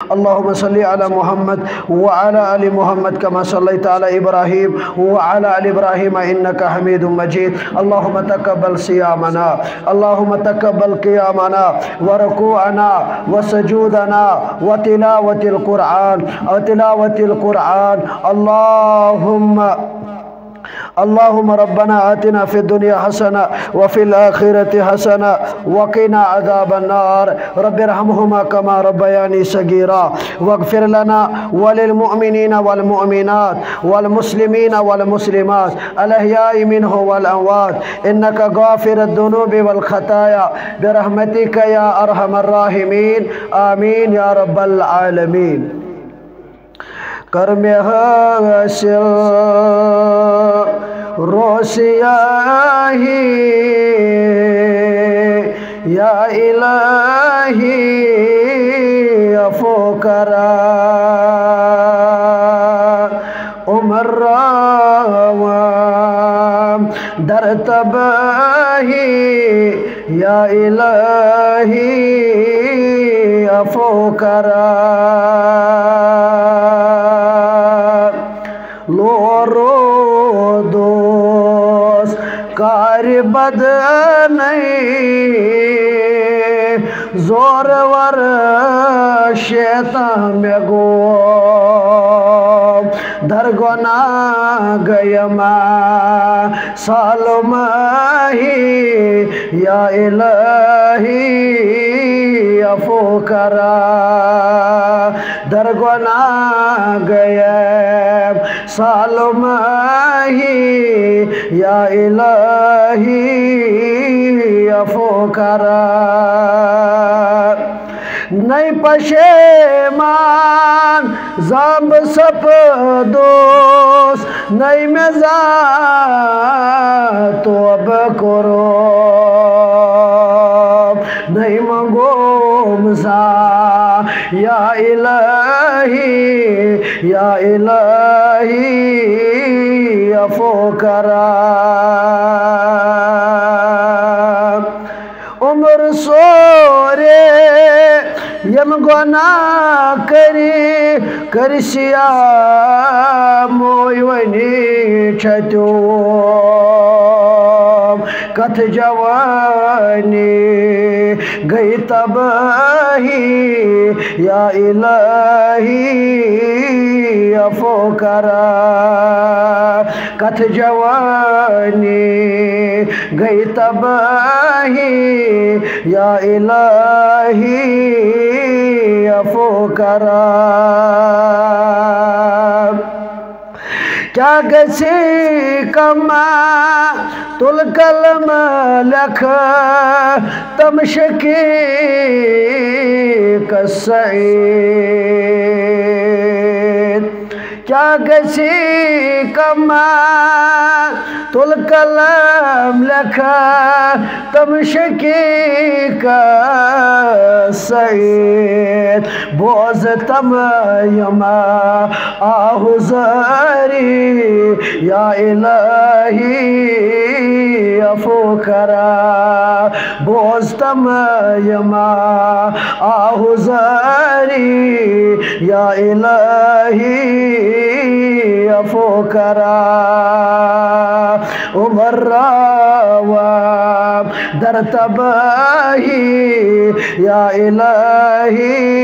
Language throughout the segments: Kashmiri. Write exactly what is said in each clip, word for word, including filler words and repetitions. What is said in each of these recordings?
اللهم صل على محمد وعلى آل محمد كما صليت على إبراهيم وعلى آل إبراهيم إنك حميد مجيد. اللهم تقبل صيامنا، اللهم تقبل قيامنا وركوعنا وسجودنا وتلاوة القرآن، وتلاوة القرآن. اللهم اللهم ربنا آتنا في الدنيا حسنة وفي الآخرة حسنة وقنا عذاب النار. رب ارحمهما كما ربياني صغيرا. واغفر لنا وللمؤمنين والمؤمنات والمسلمين والمسلمات الأحياء منهم والأموات إنك غافر الذنوب والخطايا برحمتك يا أرحم الراحمين. آمين يا رب العالمين. کر مےٚ حٲصِل روسیاہی، یا الٰہی عفو کرا، عمر راوام در تباہی، یا الٰہی عفو کرا۔ لورو دوس کارِ بدنَے، زورور شیطان مےٚ گوٚو، در گۄناہ گٔیَم سالماہی، یا الٰہی عفو کرا، در گۄناہ گٔیَم سالماہی، یا الٰہی عفو کرا۔ نَے پشیمان زامب سپدوس، نَے مےٚ زانٛہہ توبہٕ کوٚروم، نَے منٛگوم زانٛہہ، یا الٰہی، یا الٰہی عفو کرا۔ عمر سورے یِم گۄناہ کٔرۍ، کٔرۍ سیاموے وۄنۍ چھَتیوم۔ کتھ جوانی گٔے تباہی، یا الٰہی عفو کرا۔ کتھ جوانی گٔے تباہی، یا الٰہی عفو کرا۔ کیٛاہ گژھِ کما تُل قلم لیکھ تم شقیق سعید۔ کیٛاہ گژھِ کما تُل قلم لیکھ تم شقیق سعید۔ بوز تم یِم آہُزٲری، یا الٰہی عفو کرا۔ بوز تم یِم آہُزٲری، یا الٰہی عفو کرا۔ عمر راوام در تباہی، یا الٰہی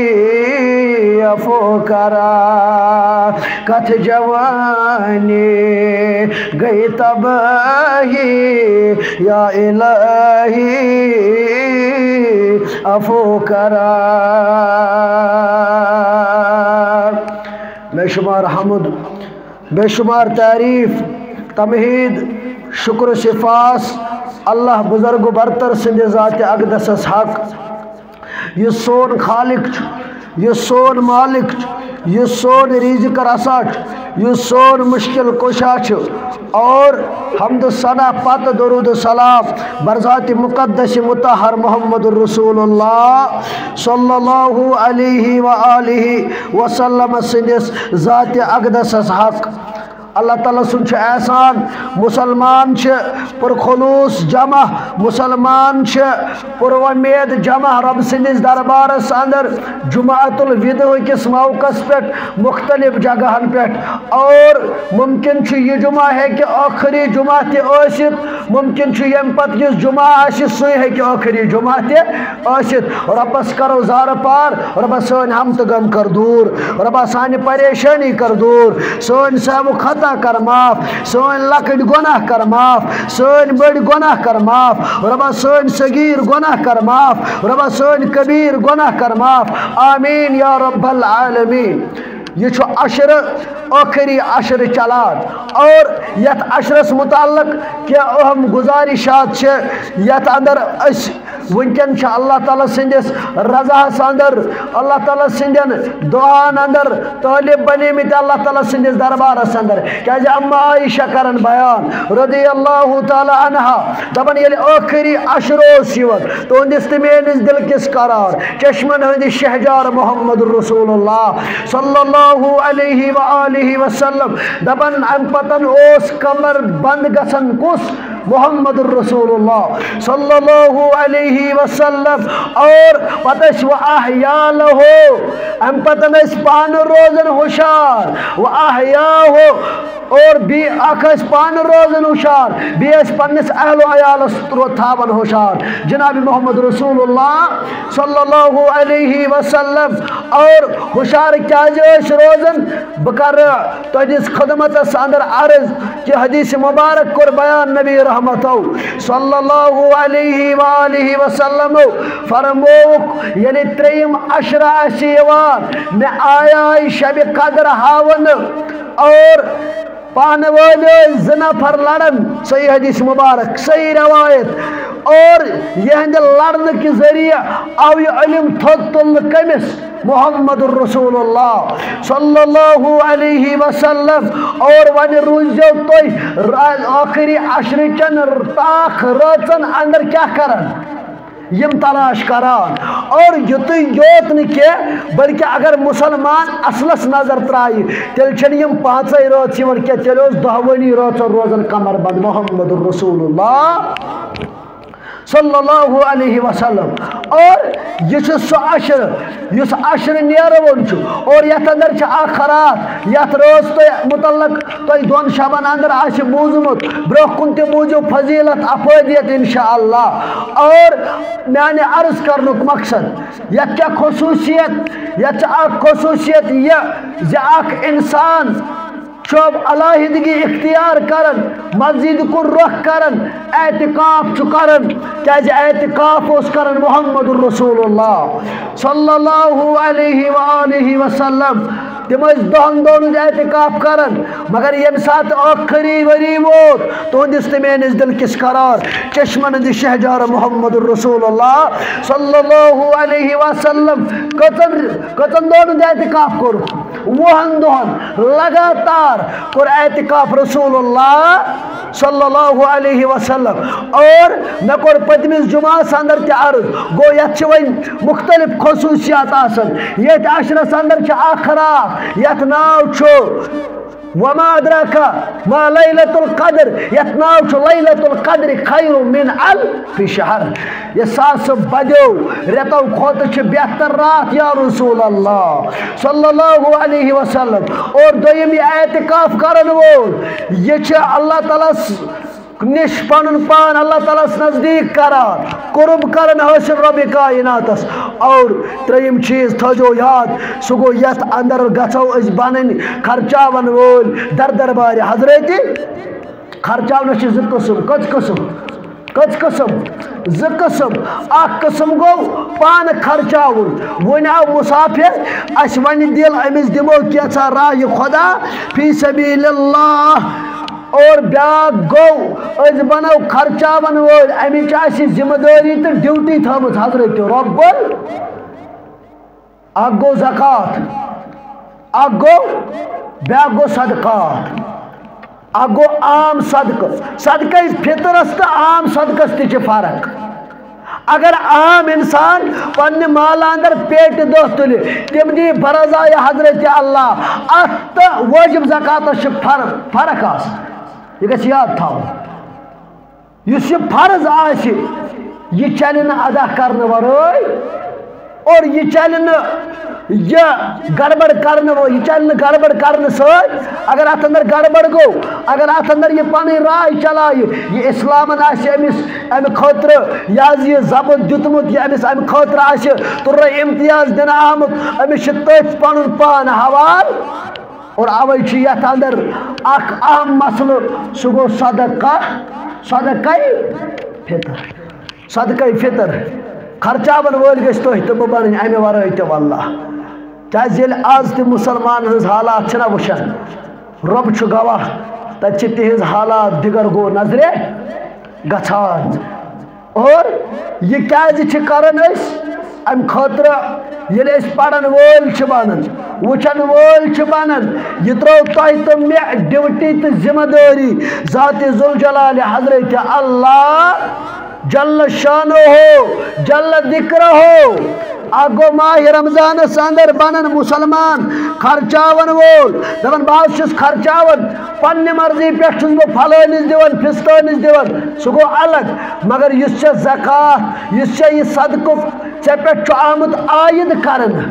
عفو کرا۔ کتھ جوانی گٔے تباہی، یا الٰہی عفو کرا۔ بے شمار حمد، بے شمار تعریف، تمہید، شکر و سپاس اللہ بزرگ و برتر سٕنٛدِ ذاتِ اقدسس حق، یُس سون خالق چھُ، یُس سون مالک چھُ، یُس سون رزق رسا چھُ، یُس سون مشکل کشا چھُ۔ اور حمد و ثنا پتہٕ درود و سلام بر ذاتِ مقدس مطہر محمد رسول اللہ صلی اللہ علیہ و آلہ وسلم سٕنٛدِس ذاتِ اقدسس حق۔ اللہ تعالیٰ سُنٛد چھُ احسان، مُسلمان چھِ پُرخلوٗص جمع، مُسلمان چھِ پُروۄمید جمع رۄب سٕنٛدِس دربارس اندر جمعۃ الوداع کِس موقعس پٮ۪ٹھ مُختلف جگہن پٮ۪ٹھ۔ اور مُمکِن چھُ یہِ جمعہ ہیٚکہِ ٲخری جمعہ تہِ ٲسِتھ، مُمکِن چھُ ییٚمہِ پتہٕ یُس جمعہ آسہِ سُے ہیٚکہِ ٲخری جمعہ تہِ ٲسِتھ۔ رۄبس کرو زارٕ پار، رۄبا سٲنۍ ہم تہٕ غم کر دوٗر، رۄبا سانہِ پریشٲنی کر دوٗر، سٲنۍ سہو خطا کر معاف، سٲنۍ لۄکٕٹۍ گۄناہ کر معاف، سٲنۍ بٔڑۍ گۄناہ کر معاف، رۄبا سٲنۍ صغیٖر گۄناہ کر معاف، رۄبا سٲنۍ کبیٖر گۄناہ کر معاف۔ آمین یا رب العالمین۔ یہِ چھُ عشرٕ، ٲخری عشرٕ چلان، اور یتھ عشرس متعلق کینٛہہ اہم گزارشات چھِ۔ یتھ اندر أسۍ وٕنکٮ۪ن چھِ اللہ تعالیٰ سٕنٛدِس رضاہس اندر، اللہ تعالیٰ سٕنٛدٮ۪ن دُعاہن اندر طٲلب بنیمٕتۍ اللہ تعالیٰ سٕنٛدِس دربارس اندر۔ کیازِ اما عائشہ کرن بیان رضی اللہ تعالیٰ عنہا، دپان ییٚلہِ ٲخری عشر اوس یِوان، تُہنٛدِس تہٕ میٲنِس دِل کِس قرار، چشمن ہٕنٛدِ شہجار محمد رسول اللہ صلی اللہ علیہ وآلہ وسلم، دپان امہِ پتن اوس کمر بند گژھان کُس؟ محمد رسول اللہ صلی اللہ علیہ وسلم۔ اور پتہٕ ٲسۍ و احیا لہو، امہِ پتہٕ ٲسۍ پانہٕ روزان ہُشار، و احیا ہو، اور بیٚیہِ اکھ ٲسۍ پانہٕ روزان ہُشار، بیٚیہِ ٲسۍ پننِس اہل و عیالس رو-، تھاوان ہُشار۔ جناب محمد رسول اللہ صلی اللہ علیہ وسلم۔ اور ہُشار کیازِ ٲسۍ روزان؟ بہٕ کرٕ تہنٛدِس خدمتس اندر عرض کہ حدیث مبارک کوٚر بیان نبی رحمتو صلی اللہ علیہ وآلہ وسلم فرمووُکھ، ییٚلہِ ترٛیٚیِم عشرہ آسہِ یِوان، مےٚ آیہِ شبِ قدر ہاونہٕ اور پانہٕ وٲلۍ ٲسۍ زٕ نفر لڑان، صحیح حدیث مبارک، صحیح روایت۔ اور یہندِ لڑنہٕ کہِ ذٔریعہٕ آو یہِ علم تھوٚد تُلنہٕ کٔمِس؟ محمد رسول اللہ صلی اللہ علیہ وسلم۔ اور وۄنۍ روٗزِو تُہۍ را-، ٲخری عشرٕ چٮ۪ن تاکھ رٲژن اندر کیٛاہ کران؟ یِم تلاش کران۔ اور یُتُے یوت نہٕ کینٛہہ، بلکہ اگر مسلمان اصلس نظر ترایہِ، تیٚلہِ چھنہٕ یِم پانٛژے رٲژ یِوان کینٛہہ، تیٚلہِ اوس دۄہوٕنی رٲژن روزان کمر بند محمد رسول اللہ صلی اللہ علیہ وسلم۔ اور یہِ چھُ سُہ عشر، یُس عشر نیرٕ وُن چھُ، اور یتھ اندر چھِ اکھ راتھ، یتھ رٲژ تۄہہِ متعلق تۄہہِ دۄن شبن اندر آسہِ بوٗزمُت، برونٛہہ کُن تہِ بوٗزِو فضیلت افٲدیت انشاءاللہ۔ اور میانہِ عرض کرنُک مقصد، یتھ کیٛاہ خصوٗصیت، یتھ چھِ اکھ خصوٗصیت یہِ زِ اکھ انسان چھُ علیحدگی اختیار کران، مسجد کُن رخ کران، اعتکاف چھُ کران، کیازِ اعتکاف اوس کران محمد رسول اللہ صلی اللہ علیہ وآلہ وسلم۔ تِم ٲسۍ دہن دۄہن ہُنٛد اعتکاف کران، مگر ییٚمہِ ساتہٕ ٲخری ؤری ووت، تُہنٛدِس تہٕ میٲنِس دِل کِس قرار چشمن ہٕنٛدِ شہجار محمد رسول اللہ صلی اللہ علیہ وسلم کٔژن، کٔژن دۄہن ہُنٛد اعتکاف کوٚر؟ وُہن دۄہن لگاتار کوٚر اعتکاف رسول اللہ صلی اللہ علیہ وسلم۔ اور مےٚ کوٚر پٔتمِس جمعس اندر تہِ عرض، گوٚو یتھ چھِ وۄنۍ مختلف خصوٗصیات آسان۔ ییٚتھۍ عشرس اندر چھِ اکھ راتھ، یتھ ناو چھُ وما ادراک ما لیلۃ القدر، یتھ ناو چھُ لیلۃ القدر خیر من الف شہر۔ یہِ ساسہٕ بدیو رٮ۪تو کھۄتہٕ چھِ بہتر راتھ یا رسول اللہ صلی اللہ علیہ وسلم۔ اور دوٚیِم یہِ اعتکاف کرن وول، یہِ چھِ اللہ تعالیٰ س-، نِش پنُن پان اللہ تعالیٰ ہس نزدیٖک کران، قرب کران حٲصِل رۄبِ کائناتس۔ اور ترٛیٚیِم چیٖز تھٲیزیو یاد، سُہ گوٚو یتھ اندر گژھو أسۍ بنٕنۍ خرچاون وٲلۍ در دربارِ حضرت۔ خرچاونس چھِ زٕ قٕسم۔ کٔژ قٕسم؟ کٔژ قٕسم؟ زٕ قٕسم۔ اکھ قٕسم گوٚو پانہٕ خرچاوُن۔ وۄنۍ آو مسافر، اسہِ ونہِ دِل، أمِس دِمو کینٛژھا راہِ خدا فی سبیل اللہ۔ اور بیاکھ گوٚو، أسۍ بنو خرچاون وٲلۍ، امِچ آسہِ ذمہ دٲری تہٕ ڈیوٹی تھٲومٕژ حضرت رب ال-، اکھ گوٚو زکوٰۃ، اکھ گوٚو، بیاکھ گوٚو صدقات، اکھ گوٚو عام صدقہٕ۔ صدقے فطرس تہٕ عام صدقس تہِ چھِ فرق۔ اگر عام انسان پننہِ مالہٕ اندر پیٹہِ دہ تُلہِ، تِم دِیہِ برضایہِ حضرت اللہ، اتھ تہٕ وٲجِب زکاتس چھِ فر-، فرق آسان۔ یہِ گژھِ یاد تھاوُن۔ یُس یہِ فرض آسہِ، یہِ چلہِ نہٕ ادا کرنہٕ ورٲے، اور یہِ چلہِ نہٕ یہِ گڑبڑ کرنہٕ وٲ-، یہِ چلہِ نہٕ گڑبڑ کرنہٕ سۭتۍ۔ اگر اتھ اندر گڑبڑ گوٚو، اگر اتھ اندر یہِ پنٕنۍ راے چلایہِ، یہِ اسلامن آسہِ أمِس امہِ خٲطرٕ، یہِ حظ یہِ ضبط دیُتمُت، یہِ أمِس امہِ خٲطرٕ آسہِ تُرٕ امتیاز دِنہٕ آمُت، أمِس چھُ تٔتھۍ پنُن پان حوالہٕ۔ اور اوے چھُ یتھ اندر اکھ اہم مسلہٕ، سُہ گوٚو صدقہ، صدقہ فطر۔ صدقہ فطر خرچاون وٲلۍ گٔژھۍ تُہۍ تہٕ بہٕ بنٕنۍ، امہِ ورٲے تہِ واللہ۔ کیازِ ییٚلہِ از تہِ مسلمان ہٕنٛز حالات چھِنہ وٕچھان، رۄب چھُ گواہ، تتہِ چھِ تِہنٛز حالات دِگر گوٚو نظرِ گژھان۔ اور یہِ کیازِ چھِ کران أسۍ؟ امہِ خٲطرٕ ییٚلہِ أسۍ پرن وٲلۍ چھِ بنان، وٕچھن وٲلۍ چھِ بنان، یہِ ترٲو تۄہہِ تہٕ مےٚ ڈیوٹی تہٕ ذمہ دٲری ذات ذوالجلال حضرت اللہ جل شانہ، جل ذکرہ۔ اکھ گوٚو ماہِ رمضانس اندر بنان مسلمان، خرچاون وول، دپان بہٕ حظ چھُس خرچاون، پننہِ مرضی پٮ۪ٹھ چھُس بہٕ فلٲنِس دِوان، فستٲنِس دِوان، سُہ گوٚو الگ۔ مگر یُس ژےٚ زکوٰۃ، یُس ژےٚ یہِ صدقُک ژےٚ پٮ۪ٹھ چھُ آمُت عائد کرنہٕ،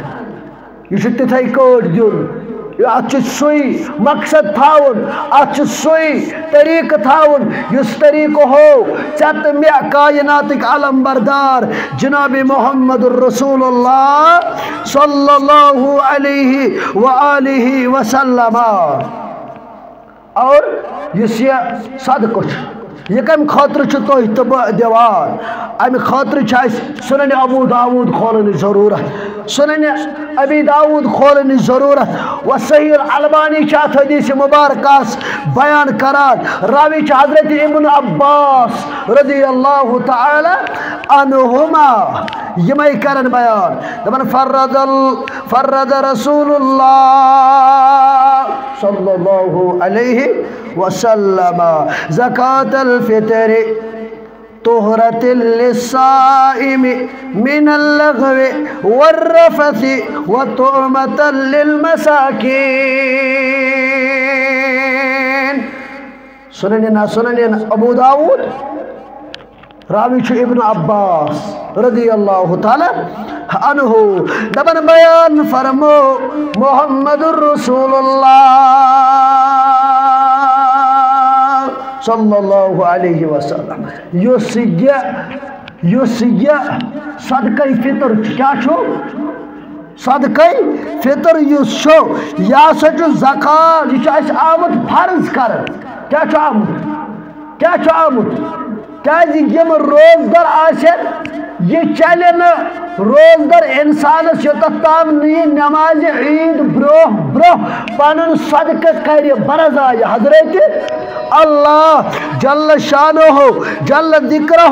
یہِ چھُ تِتھَے کٲٹھۍ دیُن۔ اتھ چھُ سُے مقصد تھاوُن، اتھ چھُ سُے طریقہٕ تھاوُن، یُس طریقہٕ ہو ژےٚ تہٕ مےٚ کائناتٕکۍ علم بردار جناب محمد رسول اللہ صلی اللہ علیہ وآلہ وسلم۔ اور یُس یہِ صدقہٕ چھُ، یہِ کَمہِ خٲطرٕ چھُ تُہۍ تہٕ بہٕ دِوان؟ اَمہِ خٲطرٕ چھُ اَسہِ سُنن ابو داوود کھولنٕچ ضروٗرت، سُنن ابی داوود کھولنٕچ ضروٗرت۔ و صحیح الالبانی چھُ اَتھ حدیث مبارکس بیان کران، راوی چھُ حضرت ابن عباس رضی اللہ تعالی عنہما، یِمے کرن بیان، دپان فرض ال-، فرض رسول اللہ صلی اللہ علیہ وسلم زکاة الفطر طہرة للصائم من اللغو والرفث وطعمة للمساکین۔ سنن نا-، سنن ابو داود، راوی چھُ ابن عباس رضی اللہ تعالی عنہ۔ دپان بیان فرمو محمد رسول اللہ صلی اللہ علیہ وسلم، یُس یہِ، یُس یہِ صدقہ فطر چھُ، کیٛاہ چھُ؟ صدقہ فطر یُس چھُ، یہِ ہسا چھُ زکوٰۃ، یہِ چھُ اَسہِ آمُت فرض کرنہٕ۔ کیٛاہ چھُ آمُت؟ کیٛاہ چھُ آمُت؟ کیٛازِ یِم روزدار آسن، یہِ چلہِ نہٕ روزدار اِنسانس یوٚتتھ تام نہٕ یہِ نمازِ عیٖد برٛونٛہہ برٛونٛہہ پنُن صدقہٕ کرِ برضایہِ حضرت اللہ جل شانہ جل ذکرہ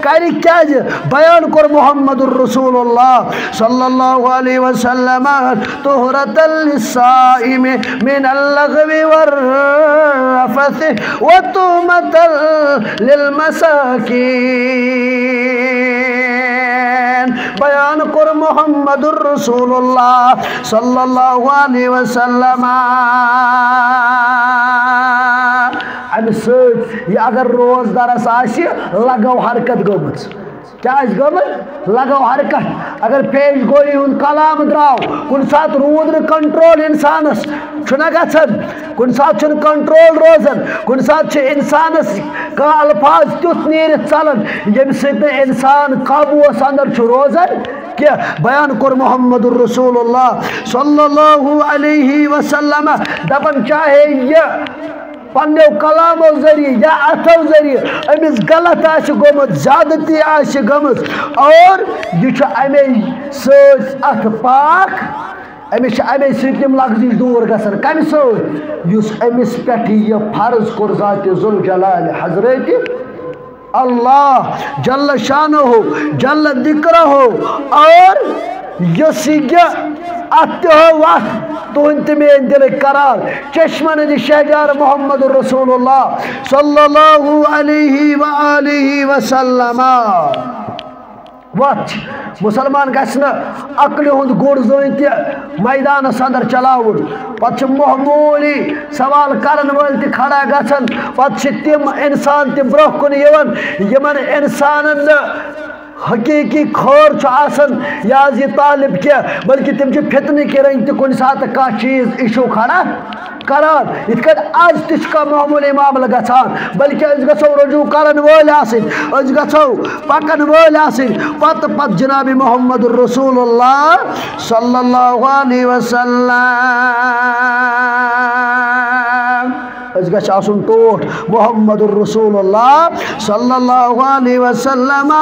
کرِ۔ کیٛازِ؟ بیان کوٚر محمد رسول اللہ صلی اللہ علیہ وسلم، طہرة للصائم من اللغو والرفث وطعمة للمساکین۔ بیان کوٚر محمد رسول اللہ صلی اللہ علیہ وسلم۔ امہِ سۭتۍ یہِ اگر روزدارس آسہِ لغو حرکت گٔمٕژ، کیٛاہ آسہِ گٔمٕژ؟ لغو حرکت۔ اگر پیش گویی ہُنٛد کلام درٛاو، کُنہِ ساتہٕ روٗد نہٕ کنٹرول اِنسانس، چھُنہ گژھان؟ کُنہِ ساتہٕ چھُنہٕ کنٹرول روزان، کُنہِ ساتہٕ چھِ اِنسانس کانٛہہ الفاظ تیُتھ نیٖرِتھ ژلان، ییٚمہِ سۭتۍ نہٕ اِنسان قابوٗوس اندر چھُ روزان کینٛہہ۔ بیان کوٚر محمد رسول اللہ صلی اللہ علیہ وسلم، دپان چاہے یہِ پننیو کلامو ذٔریعہٕ یا اتھو ذٔریعہٕ أمِس غلط آسہِ گوٚمُت، زیادتی آسہِ گٔمٕژ، اور یہِ چھُ امے سۭتۍ اتھ پاک، أمِس چھِ امے سۭتۍ یِم لغزش دوٗر گژھان۔ کمہِ سۭتۍ؟ یُس أمِس پٮ۪ٹھ یہِ فرض کوٚر ذات ذوالجلال حضرت اللہ جل شانہ جل ذکرہ، اور یُس یہِ اتھ تہِ ہٲو وتھ تُہنٛدِ تہٕ میٲنۍ دِلٕکۍ قرار، چشمن ہٕنٛدِ شہجار محمد رسول اللہ صلی اللہ علیہ وآلہ وسلم۔ وتھ چھِ۔ مُسلمان گژھِ نہٕ عقلہِ ہُنٛد گُر زٲنۍ تہِ میدانس اندر چلاوُن۔ پتہٕ چھِ معموٗلی سوال کرن وٲلۍ تہِ کھڑا گژھان۔ پتہٕ چھِ تِم انسان تہِ برونٛہہ کُن یِوان، یِمن انسانن نہٕ حقیقی خٲر چھُ آسان یا زِ طالب کینٛہہ، بلکہِ تِم چھِ فتنہٕ کہِ رنٛگۍ تہِ کُنہِ ساتہٕ کانٛہہ چیٖز، issue کھڑا کران۔ یِتھ کٔنۍ آز تہِ چھُ کانٛہہ معموٗلی معاملہٕ گژھان، بلکہِ أسۍ گژھو رجوع کرن وٲلۍ آسٕنۍ، أسۍ گژھو پکن وٲلۍ آسٕنۍ۔ پتہٕ پتہٕ جناب محمد رسول اللہ صلی اللہ علیہ وسلم۔ أسۍ گژھِ آسُن ٹوٹھ محمد رسول اللہ صلی اللہ علیہ وسلم۔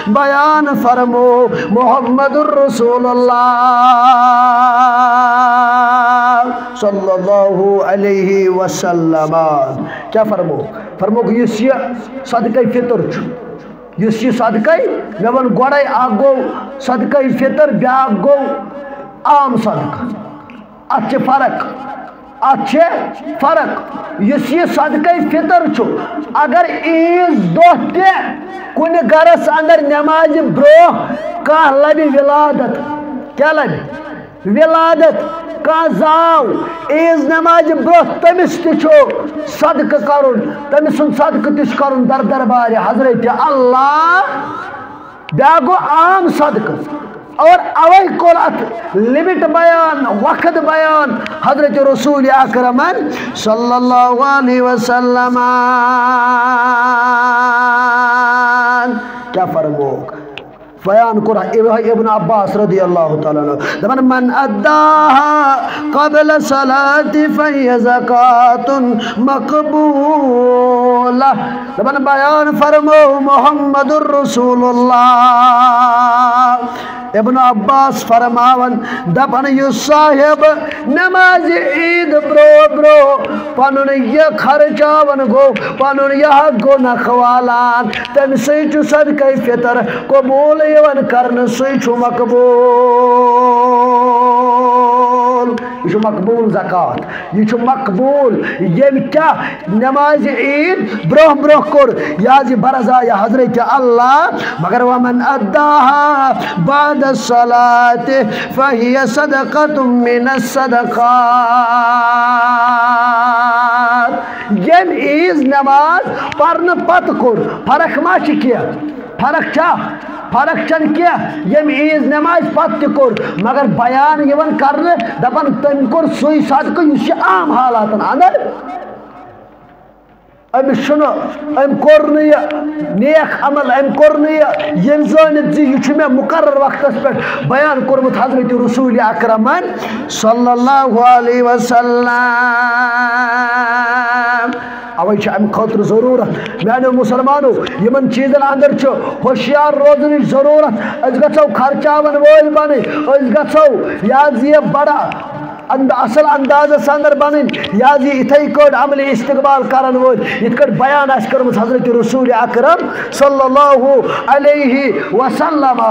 بیان فرمو محمد رسول اللہ صلی اللہ علیہ وسلم۔ کیا فرمو؟ فرمو کہ یُس یہِ صدقہ فطر چھُ، یُس یہِ صدقہ، مےٚ ووٚن گۄڈَے، اکھ گوٚو صدقہ فطر، بیٛاکھ گوٚو عام صدقہ۔ اتھ چھِ فرق، اتھ چھِ فرق۔ یُس یہِ صدقہ فطر چھُ، اگر عیٖذ دۄہ تہِ کُنہِ گرس اندر نمازِ برونٛہہ کانٛہہ لبہِ ولادت، کیٛاہ لبہِ؟ ولادت۔ کانٛہہ زاو عیٖذ نمازِ برونٛہہ، تٔمِس تہِ چھُ صدقہٕ کرُن، تٔمۍ سُنٛد صدقہٕ تہِ چھُ کرُن در دربارِ حضرت اللہ۔ بیٛاکھ گوٚو عام صدقہٕ۔ اور اوے کوٚر اتھ limit بیان، وقت بیان حضرت رسول اکرمن صلی اللہ علیہ وسلم۔ کیا فرموک؟ بیان کوٚر ابن عباس رضی اللہ تعالیٰ عنہ، دپان، من اداها قبل صلاة فهي زکاة مقبولہ۔ دپان، بیان فرمو محمد رسول اللہ۔ ابن عباس فرماون، دپان، یُس صاحب نماز عید برو برو پنن یہ خرچاون گو، پنن یہ حق گو نکھوالان، تم سۭتۍ چھُ صدقہ فطر قبول یِوان کرنہٕ، سُے چھُ مقبول۔ یہِ چھُ مقبول زکوٰۃ، یہِ چھُ مقبول۔ ییٚمۍ کیٛاہ نمازِ عید برونٛہہ برونٛہہ کوٚر، یہِ حظ یہِ برضایہ حضرت اللہ، مگر ومن اداها بعد الصلاة فهي صدقة من الصدقات۔ ییٚمۍ عیٖذ نماز پرنہٕ پتہٕ کوٚر، فرق ما چھِ کینٛہہ؟ فرق چھا؟ فرق چھنہٕ کینٛہہ۔ ییٚمۍ عیٖذ نمازِ پتہٕ تہِ کوٚر، مگر بیان یِوان کرنہٕ، دپان تٔمۍ کوٚر سُے صدقہٕ یُس یہِ عام حالاتن اندر۔ أمِس چھُنہٕ، أمۍ کوٚر نہٕ یہِ نیک عمل، أمۍ کوٚر نہٕ یہِ، ییٚمۍ زٲنِتھ زِ یہِ چھُ مےٚ مُقرر وقتس پٮ۪ٹھ بیان کوٚرمُت حضرت رسول اکرمن صلی اللہ علیہ وسلم۔ اوے چھِ اَمہِ خٲطرٕ ضروٗرت، میانیو مُسلمانو، یِمن چیٖزن اندر چھُ ہوشیار روزنٕچ ضروٗرت۔ أسۍ گژھو خرچاون وٲلۍ بنٕنۍ، أسۍ گژھو یہِ حظ یہِ بڑا اند-، اصل اندازس اندر بنٕنۍ، یہِ حظ یہِ یِتھے کٲٹھۍ عملِ استقبال کرن وٲلۍ، یِتھ کٲٹھۍ بیان آسہِ کٔرمٕژ حضرت رسول اکرم صلی اللہ علیہ وسلم۔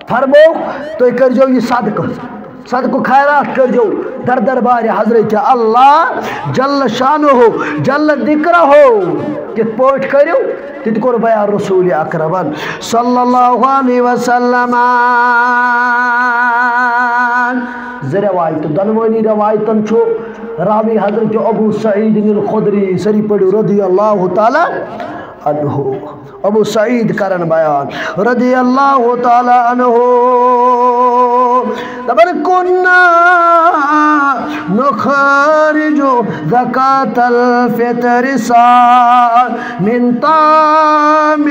فرمووُکھ، تُہۍ کٔرۍزیو یہِ صدقہٕ، صدقہٕ خیرات کٔرۍزیو در دربارِ حضرت اللہ جل شانہ، جل ذکرہ۔ کِتھ پٲٹھۍ کٔرِو؟ تہِ تہِ کوٚر بیان رسول اکرمن صلی اللہ علیہ وسلم۔ زٕ روایتہٕ، دۄنوٕنی روایتن چھُ راوی حضرت ابو سعید الخدری، سٲری پٔرِو، رضی اللہ تعالیٰ عنہ۔ ابو سعید کرن بیان رضی اللہ تعالیٰ عنہ، دپان، كنا نخرج زكاة الفطر صاع من طعام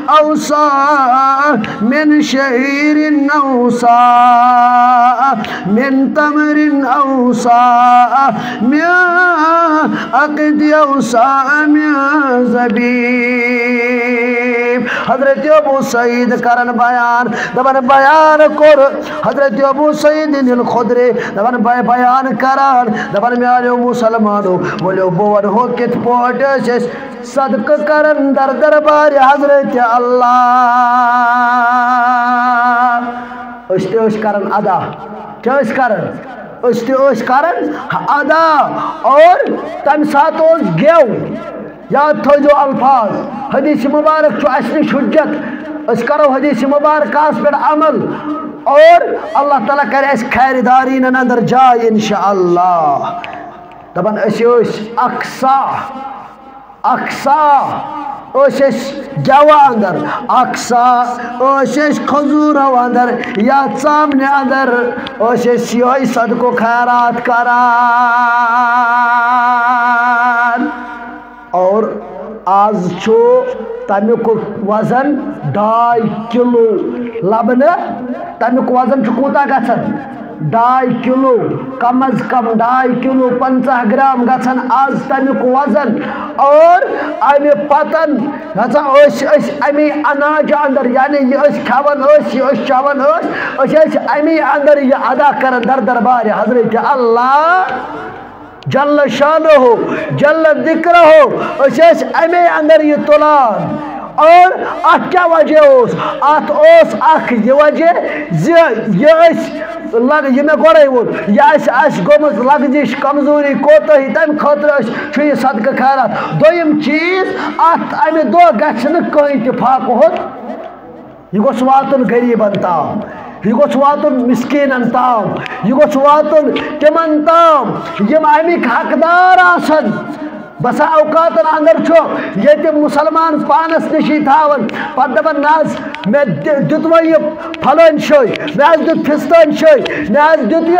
أو صاع من شعير أو صاع من تمر أو صاع من عقد أو صاع من زبيب۔ حضرت ابو سعید کرن بیان، دپان بیان کوٚر حضرت ابو سعید الخدری، دپان بے-، بیان کران، دپان میانیو مسلمانو، ؤلِو بہٕ ونہو کِتھ پٲٹھۍ ٲسۍ أسۍ صدقہٕ کران در دربارِ حضرت اللہ۔ أسۍ تہِ ٲسۍ کران ادا۔ کیٛاہ ٲسۍ کران؟ أسۍ تہِ ٲسۍ کران ادا۔ اور تمہِ ساتہٕ اوس گٮ۪و۔ یاد تھٲیزیو الفاظ، حدیث مبارک چھُ اَسہِ نِش حجت۔ أسۍ کرو حدیث مبارکہ پٮ۪ٹھ عمل، اور اللہ تعالیٰ کرِ اَسہِ خیرِ دارینن اندر جاے انشاءاللہ۔ دپان أسۍ ٲسۍ اقصا، اقصا ٲسۍ أسۍ گٮ۪وٕ اندر، اقصا ٲسۍ أسۍ کھجوٗرو اندر یا ژامنہِ اندر، ٲسۍ أسۍ یِہوٚے صدقہٕ خیرات کران۔ اور آز چھُ تمیُک وزن ڈاے کلو لبنہٕ۔ تمیُک وزن چھُ کوٗتاہ گژھان؟ ڈاے کلو، کم از کم ڈاے کلو پنژاہ گرام گژھان آز تمیُک وزن۔ اور امہِ پتن ہسا ٲسۍ أسۍ امی اناج اندر، یعنی یہِ أسۍ کھٮ۪وان ٲسۍ، یہِ أسۍ چٮ۪وان ٲسۍ، أسۍ ٲسۍ امی اندر یہِ ادا کران در دربارِ حضرت اللہ جل شانہ، جل ذکرہ، أسۍ ٲسۍ اَمے اندر یہِ تُلان۔ اور اَتھ کیٛاہ وجہ اوس؟ اَتھ اوس اَکھ یہِ وجہ زِ یہِ أسۍ لگ-، یہِ مےٚ گۄڈَے ووٚن، یہِ اَسہِ آسہِ گوٚمُت لغزِش، کمزوری، کوتاہی، تَمہِ خٲطرٕ أسۍ چھُ یہِ صدقہٕ خیرات۔ دوٚیِم چیٖز، اَتھ اَمہِ دۄہ گژھِ نہٕ کٕہٕنۍ تہِ فاقہٕ ہُنٛد۔ یہِ گوٚژھ واتُن غریٖبن تام، یہِ گوٚژھ واتُن مسکیٖنن تام، یہِ گوٚژھ واتُن تِمن تام یِم اَمِکۍ حقدار آسن۔ بسا اوقاتن اندر چھُ ییٚتہِ مسلمان پانس نِشی تھاوان، پتہٕ دپان، "نہ حظ، مےٚ دِ-، دیُت وۄنۍ یہِ فلٲنۍ جایہِ، مےٚ حظ دیُت فستٲنۍ جایہِ، مےٚ حظ دیُت یہِ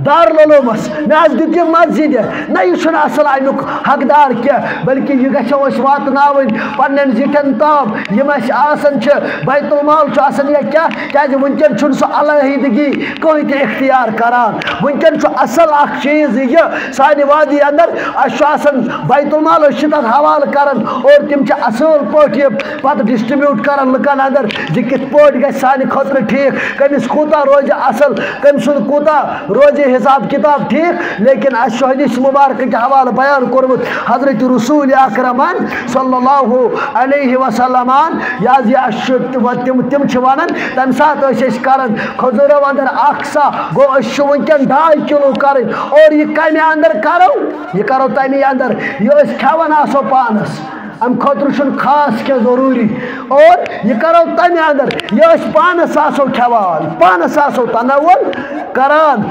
دارالعلومس، مےٚ حظ دیُت یہِ مسجدِ۔" نہ، یہِ چھُنہٕ اصل امیُک حقدار کینٛہہ، بلکہ یہِ گژھو أسۍ واتناوٕنۍ پننٮ۪ن زِٹھٮ۪ن تام، یِم اَسہِ آسان چھِ، بیت المال چھُ آسان یا کیٛاہ، کیٛازِ وٕنکٮ۪ن چھُنہٕ سُہ علیحدگی کٕہٕنۍ تہِ اختیار کران۔ وٕنکٮ۪ن چھُ اصل اکھ چیٖز یہِ، سانہِ وادی اندر اَسہِ چھُ آسان بیت المال، أسۍ چھِ تَتھ حوالہٕ کران اور تِم چھِ اصل پٲٹھۍ یہِ پتہٕ ڈسٹریبیوٹ کران لُکن اندر زِ کِتھ پٲٹھۍ گژھِ سانہِ خٲطرٕ ٹھیٖک، کٔمِس کوٗتاہ روزِ اصل، کٔمۍ سُنٛد کوٗتاہ روزِ حساب کتاب ٹھیٖک۔ لیکن اَسہِ چھُ حدیث مبارکہٕ کہِ حوالہٕ بیان کوٚرمُت حضرت رسول اکرمن صلی اللہ علیہ وسلمن، یہِ حظ یہِ اَسہِ چھُ تِم، تِم، تِم چھِ ونان، تمہِ ساتہٕ ٲسۍ أسۍ کران کھجوٗرو اندر اکھ سا، گوٚو أسۍ چھِ وٕنکٮ۪ن ڈاے کلو کرٕنۍ۔ اور یہِ کمہِ اندر کرو؟ یہِ کرو تمی اندر، یہِ أسۍ کھٮ۪وان آسو پانس۔ امہِ خٲطرٕ چھُنہٕ خاص کینٛہہ ضروٗری۔ اور یہِ کرو تمہِ اندر، یہِ أسۍ پانس آسو کھٮ۪وان، پانس آسو تناول کران،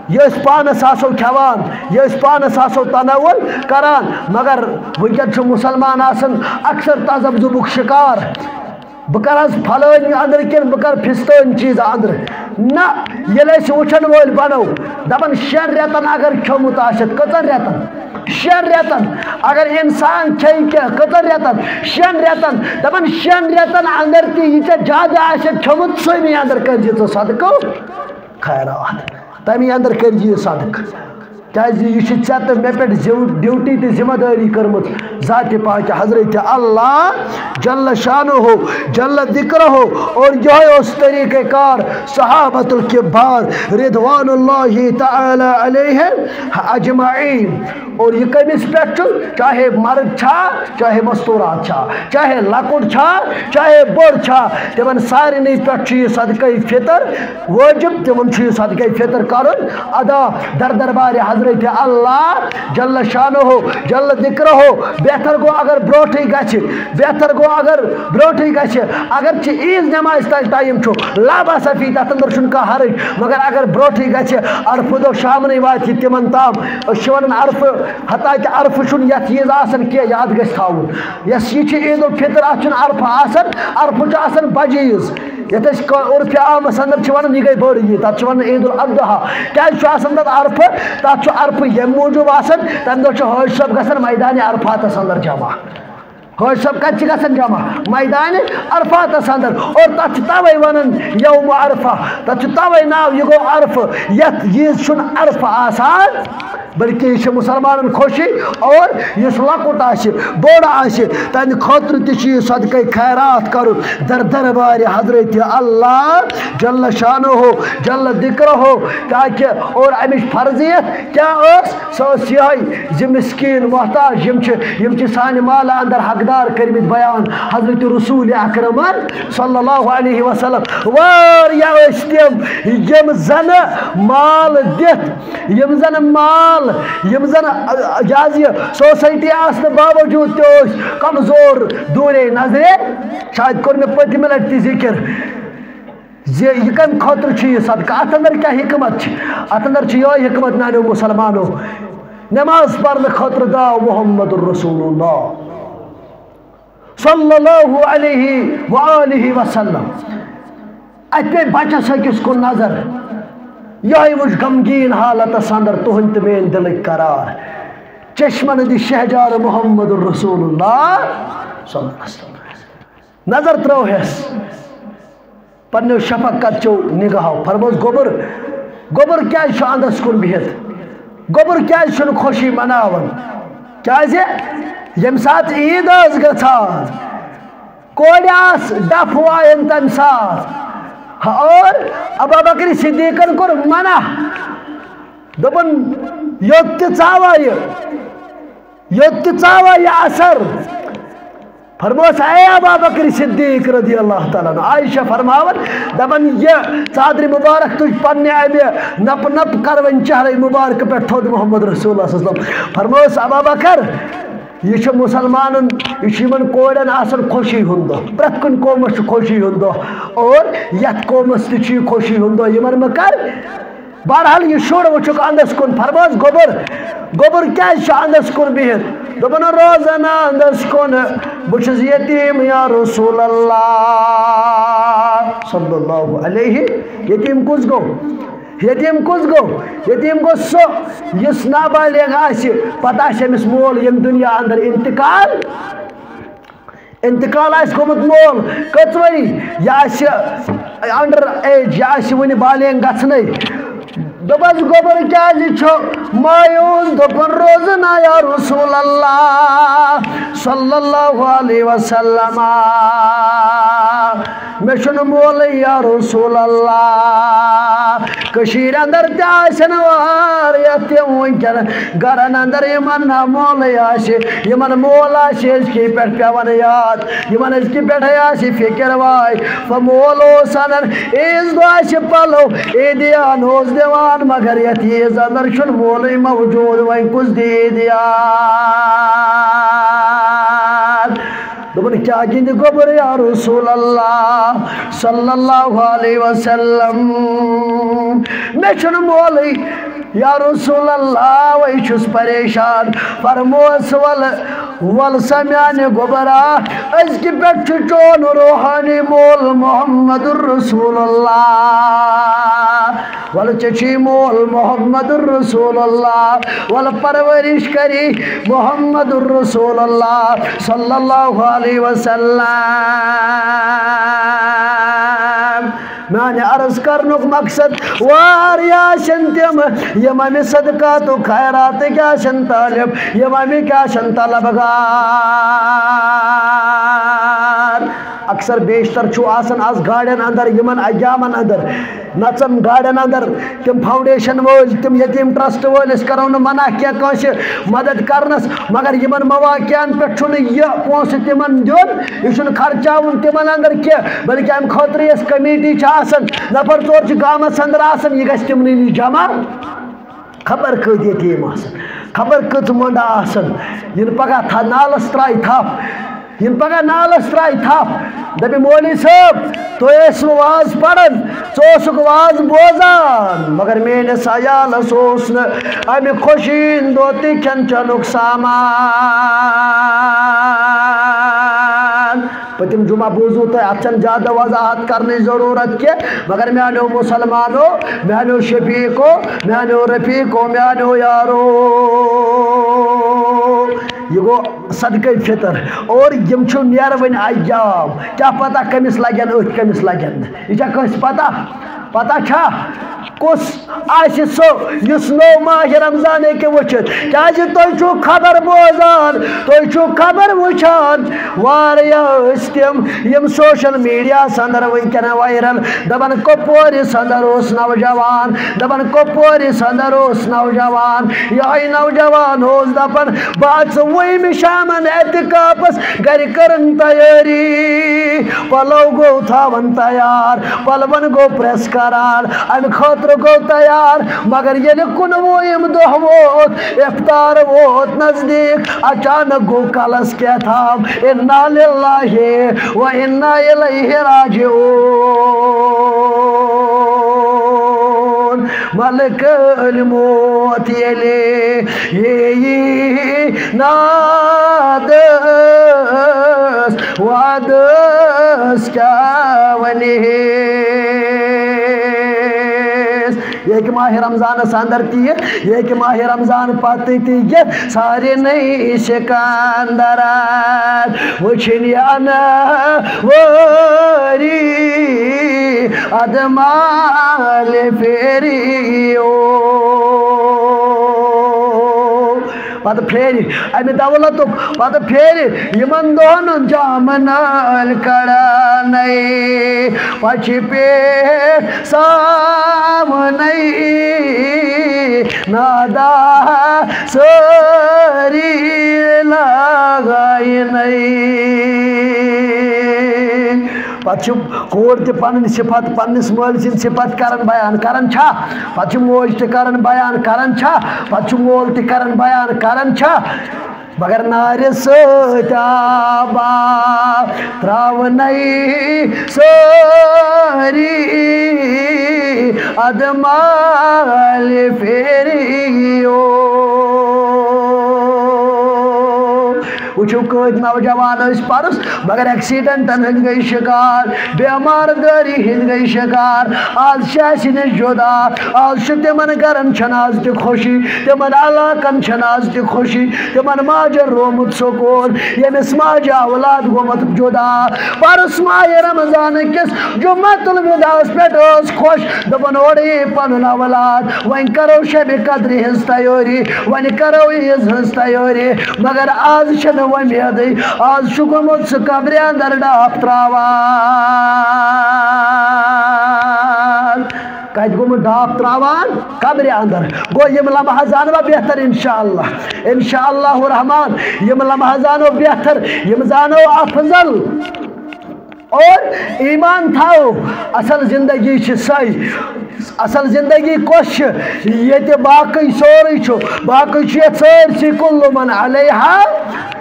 یہِ أسۍ پانس آسو کھٮ۪وان، یہِ أسۍ پانس آسو تناول کران۔ مگر وٕنکٮ۪ن چھُ مسلمان آسان اکثر تذبذبُک شکار۔ بہٕ کرٕ حظ فلٲنۍ اندرٕ کِنہٕ بہٕ کرٕ فستٲنۍ چیٖز اندرٕ؟ نہ، ییٚلہِ أسۍ وٕچھن وٲلۍ بنو، دپان شٮ۪ن رٮ۪تن اگر کھیوٚمُت آسٮ۪تھ، کٔژن رٮ۪تن؟ شٮ۪ن رٮ۪تن۔ اگر انسان کھیٚیہِ کینٛہہ، کٔژن رٮ۪تن؟ شٮ۪ن رٮ۪تن۔ دپان شٮ۪ن رٮ۪تن اندر تہِ یہِ ژےٚ زیادٕ آسٮ۪تھ کھیوٚمُت، سُے مےٚ اندر کٔرۍ زِ ژٕ صدقہٕ خیرات۔ تَمی اندر کٔرۍ زِ یہِ صدقہٕ۔ کیازِ یہِ چھِ ژےٚ تہٕ مےٚ پٮ۪ٹھ زِو-، ڈیوٹی تہٕ ذمہ دٲری کٔرمٕژ ذاتِ پاکہِ حضرت اللہ جل شانہ، جل ذکرہ۔ اور یہوے اوس طریقہ کار صحابۃ الکبار رضوان اللہ تعالی علیہم اجمعین۔ اور یہِ کٔمِس پٮ۪ٹھ چھُ؟ چاہے مرد چھا، چاہے مستورات چھا، چاہے لۄکُٹ چھا، چاہے بوٚڑ چھا، تِمن سارنٕے پٮ۪ٹھ چھُ یہِ صدقہ فطر واجب، تِمن چھُ یہِ صدقہ فطر کرُن ادا در دربارِ حضرت اللہ جل شانہ، جل ذکرہ۔ بہتر گوٚو اگر برونٹھٕے گژھِ، بہتر گوٚو اگر برونٹھٕے گژھِ، اگر چھِ عیٖد نمازِ تام ٹایم چھُ، لا باس فی، تتھ اندر چھُنہٕ کانٛہہ حرج، مگر اگر برونٹھٕے گژھِ، عرفہٕ دۄہ شامنٕے واتہِ یہِ تِمن تام۔ أسۍ چھِ ونان عرفہٕ، حتیٰ کہِ عرفہٕ چھُنہٕ یتھ عیٖد آسان کینٛہہ، یاد گژھِ تھاوُن۔ یۄس یہِ چھِ عید الفطر، اتھ چھُنہٕ عرفہٕ آسان، عرفہٕ چھُ آسان بجہِ عیٖز۔ یتھ أسۍ ک-، عرفِ عامس اندر چھِ ونان، یہِ گٔے بٔڑ عیٖد، تتھ چھِ ونان عید الاضحیٰ۔ کیازِ چھُ آسان تتھ عرفہٕ؟ تتھ چھُ عرفہٕ ییٚمہِ موٗجوٗب آسان، تمہِ دۄہ چھُ حٲج صٲب گژھان میدانِ عرفاتس اندر جمع۔ حٲج صٲب کتہِ چھِ گژھان جمع؟ میدانِ عرفاتس اندر۔ اور تتھ چھِ توے ونان یوم عرفہ، تتھ چھُ توے ناو، یہِ گوٚو عرفہٕ۔ یتھ عیٖز چھُنہٕ عرفہٕ آسان، بلکہ یہِ چھِ مسلمانن خوشی۔ اور یُس لۄکُٹ آسہِ، بوٚڑ آسہِ، تہنٛدِ خٲطرٕ تہِ چھُ یہِ صدقے خیرات کرُن در دربارِ حضرت اللہ جل شانہ، جل ذکرہ، تاکہ اور امِچ فرضیت کیا ٲس؟ سۄ ٲس یِہوٚے زِ مسکیٖن محتاج یِم چھِ، یِم چھِ سانہِ مالہٕ اندر حقدار کٔرمٕتۍ بیان حضرت رسول اکرمن صلی اللہ علیہ وسلم۔ واریاہ ٲسۍ تِم یِم زن مال دِتھ، یِم زن مال یِم زن، ا، ا، یہِ حظ یہِ سوسایٹی آسنہٕ باوجوٗد تہِ ٲسۍ کمزور دوٗرے نظرے۔ شاید کوٚر مےٚ پٔتمہِ لٹہِ تہِ ذِکِر زِ یہِ کمہِ خٲطرٕ چھُ یہِ صدقہٕ، اتھ اندر کیٛاہ حکمت چھِ؟ اتھ اندر چھِ یِہوٚے حکمت میانیو مسلمانو، نماز پرنہٕ خٲطرٕ درٛاو محمد رسول اللہ صلی اللہ علیہ وآلہ وسلم۔ اتہِ پیٚیہِ بچس أکِس کُن نظر، یِہوٚے وٕچھ غمگیٖن حالتس اندر تُہنٛدِ تہٕ میٲنۍ دِلٕکۍ قرار۔ چشمن دِ شہجار محمد رسول اللہ صلی اللہ علیہ وسلم۔ نظر ترٲوہس پننیو شفقت چیو نگاہو، فرموس، گوٚبُر، گوٚبُر کیازِ چھُ اندس کُن بِہِتھ؟ گوٚبُر کیازِ چھُنہٕ خوشی مناوان؟ کیازِ ییٚمہِ ساتہٕ عیٖد ٲس گژھان، کورِ آس ڈپھ وایان تمہِ ساتہٕ، اور ابا بکر صدیقن کوٚر منع، دوٚپُن، یوٚت تہِ ژاوا یہِ، یوٚت تہِ ژاوا یہِ اثر۔ فرموس، اے ابا بکر صدیق رضی اللہ تعالیٰ عنہ، عائشہ فرماوان، دپان، یہِ ژادرِ مبارک تُج پننہِ امہِ نپ نپ کروٕنۍ چہرے مبارک پٮ۪ٹھ تھوٚد محمد رسول اللہ صلی اللہ علیہ وسلم۔ فرموس، ابا بکر، یہِ چھُ مسلمانن، یہِ چھُ یِمن کورٮ۪ن آسان خوشی ہُنٛد دۄہ، پرٛٮ۪تھ کُنہِ قومس چھُ خوشی ہُنٛد دۄہ، اور یتھ قومس تہِ چھُ یہِ خوشی ہُنٛد دۄہ، یِمن مہ کر۔ بہرحال، یہِ شُر وٕچھُکھ اندس کُن، فرموس، گوٚبُر، گوٚبُر کیازِ چھُ اندس کُن بِہِتھ؟ دوٚپُن، روزان اندس کُن، بہٕ چھُس یتیٖم یا رسول اللہ صلی اللہ علیہ۔ یتیٖم کُس گوٚو؟ یتیٖم کُس گوٚو؟ یتیٖم گوٚو سُہ یُس نابالغ آسہِ، پتہٕ آسہِ أمِس مول ییٚمہِ دُنیا اندر انتقال۔ انتقال آسہِ گوٚمُت مول، کٔژ ؤری؟ یہِ آسہِ under age، یہِ آسہِ وُنہِ بالینگ گژھنَے۔ دوٚپُس، گوٚبُر کیٛازِ چھُ مایوس؟ دوٚپُن، روزٕ نا یا رسول اللہ صلی اللہ علیہ وسلم، مےٚ چھُنہٕ مولٕے یا رسول اللہ۔ کٔشیٖرِ اندر تہِ آسن واریاہ تِم وٕنکیٚن گرن اندر یِمن نہ مولٕے آسہِ، یِمن مول آسہِ أزکی پٮ۪ٹھ پٮ۪وان یاد، یِمن أزکی پٮ۪ٹھے آسہِ فکر واے۔ فمول اوس انان عیٖذ دۄہ آسہِ پلو، عیٖدیان اوس دِوان، مگر یتھ عیٖذ اندر چھُنہٕ مولٕے موجود، وۄنۍ کُس دِ عیٖدیان؟ دوٚپُن، کیٛاہ گِنٛدِ گوٚبُر یا رسول اللہ صلی اللہ علیہ وسلم؟ مےٚ چھُنہٕ مولٕے یا رسول اللہ، وَے چھُس پریشان۔ فرموس، وَلہٕ، وَلہٕ سا میٛانہِ گوٚبرا، أزکہِ پٮ۪ٹھ چھُ چون روحانی مول محمد رسول اللہ۔ وَلہٕ ژےٚ چھُے مول محمد رسول اللہ، وَلہٕ پرورش کری محمد رسول اللہ صلی اللہ علیہ وسلم۔ میانہِ عرض کرنُک مقصد، واریاہ آسن تِم، یِم امہِ صدقات و خیراتٕکۍ آسن طالب، یِم امیِکۍ آسن طلبگار۔ اکثر بیشتر چھُ آسان از گاڑٮ۪ن اندر، یِمن ایامن اندر نژن گاڑٮ۪ن اندر تِم فاؤنڈیشن وٲلۍ، تِم یتیٖم ٹرسٹ وٲلۍ۔ أسۍ کرو نہٕ منع کینٛہہ کٲنٛسہِ مدد کرنس، مگر یِمن مواقعن پٮ۪ٹھ چھُنہٕ یہِ پونٛسہٕ تِمن دیُن، یہِ چھُنہٕ خرچاوُن تِمن اندر کینٛہہ، بلکہِ امہِ خٲطرٕ یۄس کمیٹی چھِ آسان، نفر ژور چھِ گامس اندر آسان، یہِ گژھِ تِمنٕے نِش جمع۔ خبر کۭتۍ یتیٖم آسن، خبر کٔژ مۄنڈٕ آسن، یِنہٕ پگاہ تھا-، نالس ترایہِ تھپھ، یِنہٕ پگاہ نالس ترایہِ تھپھ، دپہِ، مولوی صٲب، تُہۍ ٲسوٕ واز پران، ژٕ اوسُکھ واز بوزان، مگر میٲنِس عیالس اوس نہٕ امہِ خوشی ہٕنٛدِ دۄہ تہِ کھٮ۪ن چٮ۪نُک سامان۔ پٔتِم جمعہ بوٗزوٕ تۄہہِ، اتھ چھنہٕ زیادٕ وضاحت کرنٕچ ضروٗرت کینٛہہ، مگر میانیو مسلمانو، میانیو شفیقو، میانیو رفیقو، میانیو یارو، یہِ گوٚو صدقے فطر۔ اور یِم چھِ نیرٕ وۄنۍ ایام، کیٛاہ پتہ کٔمِس لگن أتھۍ، کٔمِس لگن نہٕ۔ یہِ چھا کٲنٛسہِ پتہ؟ پتہ چھا؟ کُس آسہِ سُہ یُس نوٚو ماہِ رمضان ہیٚکہِ وٕچھِتھ؟ کیازِ تُہۍ چھِو خبر بوزان، تُہۍ چھِو خبر وٕچھان۔ واریاہ ٲسۍ تِم یِم سوشل میڈیاہس اندر وٕنکیٚن وائرل، دپان، کۄپوٲرِس اندر اوس نوجوان، دپان، کۄپوٲرِس اندر اوس نوجوان۔ یِہوٚے نوجوان اوس دپان، بہٕ اژٕ وُہمہِ شامن اعتکافس، گرِ کٔرٕن تیٲری، پلو گوٚو تھاوان تیار، پلون گوٚو پریس کران، امہِ خٲطرٕ گوٚو تیار۔ مگر ییٚلہِ کُنوُہِم دۄہ ووت، افطار ووت نزدیٖک، اچانک گوٚو کلس کیٛاہ تام، انا للہ و انا الیہ راجعون۔ ملک الموت ییٚلہِ یی نادس وادس کیٛاہ ونہس۔ یہِ ہیٚکہِ ماہِ رمضانس اندر تہِ یِتھ، یہِ ہیٚکہِ ماہِ رمضان پتہٕ تہِ یِتھ۔ سارنٕے سکندرن وٕچھِنۍ یہِ انوٲری ادٕ مالہِ پھیریو۔ پتہٕ پھیرِ امہِ دولتُک، پتہٕ پھیرِ یِمن دۄہن جامہٕ نٲلۍ کڑنے۔ پتہٕ چھِ پٮ۪ٹھ سامنے نادا سٲری لاگاینَے۔ پتہٕ چھِ کوٗر تہِ پنٕنۍ صفت، پننِس مٲلۍ سٕنٛدۍ صفت کران بیان، کران چھا؟ پتہٕ چھِ موج تہِ کران بیان، کران چھا؟ پتہٕ چھُ مول تہِ کران بیان، کران چھا؟ مگر نارِ سۭتۍ آب آب تراونَے سٲری ادٕ مالہِ پھیریو۔ وٕچھِو، کۭتۍ نوجوان ٲسۍ پرُس، مگر ایکسیڈنٹن ہٕنٛدۍ گٔے شکار، بیمار دٲری ہٕنٛدۍ گٔے شکار۔ آز چھِ اَسہِ نِش جُدا، آز چھُ تِمن گرن چھَنہٕ آز تہِ خوشی، تِمن علاقن چھَنہٕ آز تہِ خوشی، تِمن ماجن رومُت سکوٗن، ییٚمِس ماجہِ اولاد گوٚمُت جُدا۔ پرُس ماہِ رمضان کِس جمعہ الوداعس پٮ۪ٹھ ٲس خۄش، دوٚپُن، اورٕ یی پنُن اولاد، وۄنۍ کرو شبِ قدرِ ہٕنٛز تیٲری، وۄنۍ کرو عیٖز ہٕنٛز تیٲری۔ مگر آز چھنہٕ وۄمیدٕے، آز چھُ گوٚمُت سُہ قبرِ اندر ڈاپھ تراوان۔ کتہِ گوٚمُت ڈاپھ تراوان؟ قبرِ اندر۔ گوٚو، یِم لمحہٕ زانوا بہتر انشاءاللہ، انشاءاللہ الرحمن۔ یِم لمحہٕ زانو بہتر، یِم زانو افضل۔ اور ایمان تھاو، اصل زندگی چھِ سۄے۔ اصل زندگی کۄس چھِ؟ ییٚتہِ باقٕے سورُے چھُ، باقٕے چھُ یتھ سٲرسٕے، کُلُّ مَنْ عَلَیْہَا۔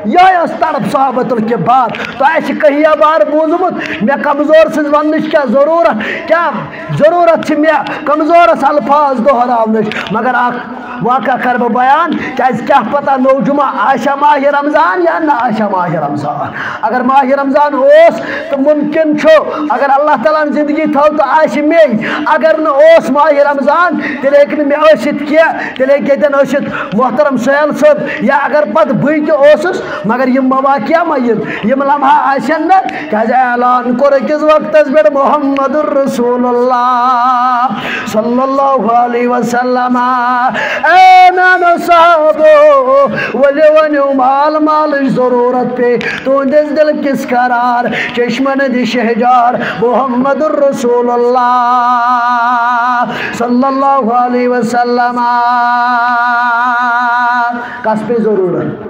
یِہوٚے ٲس تڑپ صحابت الکبار۔ تۄہہِ آسہِ کہیا بار بوٗزمُت، مےٚ کمزور سٕنٛز وننٕچ کیٛاہ ضروٗرت؟ کیٛاہ ضروٗرت چھِ مےٚ کمزورس الفاظ دۄہراونٕچ؟ مگر اکھ واقعہ کرٕ بہٕ بیان، کیازِ کیٛاہ پتہ نوٚو جمعہ آسیا ماہِ رمضان یا نہ آسیا ماہِ رمضان۔ اگر ماہِ رمضان اوس تہٕ ممکن چھُ، اگر اللہ تعالیٰ ہن زندگی تھٲو تہٕ آسہِ مے، اگر نہٕ اوس ماہِ رمضان، تیٚلہِ ہیٚکہِ نہٕ مےٚ ٲسِتھ کینٛہہ، تیٚلہِ ہیٚکہِ ییٚتٮ۪ن ٲسِتھ محترم سہیل صٲب، یا اگر پتہٕ بٕے تہِ اوسُس، مگر یِم مواقع ما یِن، یِم لمحہ آسن نہٕ، کیازِ اعلان کوٚر أکِس وقتس پٮ۪ٹھ محمد رسول اللہ صلی اللہ علیہ وسلم۔ اے میانو صحابو، ؤلِو ؤنِو مال مالٕچ ضروٗرت پے تُہنٛدِس دِل کِس قرار چشمن دِ شہجار محمد رسول اللہ صلی اللہ علیہ وسلم۔ کس پے ضروٗرت؟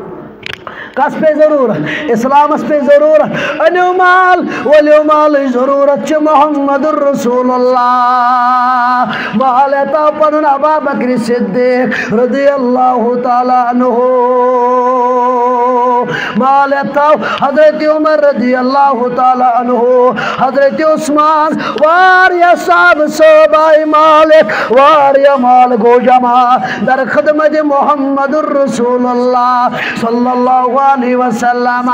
کس پے ضروٗرت؟ اسلامس پے ضروٗرت۔ أنِو مال، ؤلِو مالٕچ ضروٗرت چھِ محمد رسول اللہ۔ مال ہیٚتاو پنُن ابا بکر صدیق رضی اللہ تعالیٰ عنہ۔ مال ہیٚتاو حضرت عمر رضی اللہ تعالیٰ عنہ، حضرت عثمان، واریاہ صاحب صٲب آے مال ہیٚتھ، واریاہ مال گوٚو جمع در خدمت محمد رسول اللہ صلی اللہ علیہ وسلم۔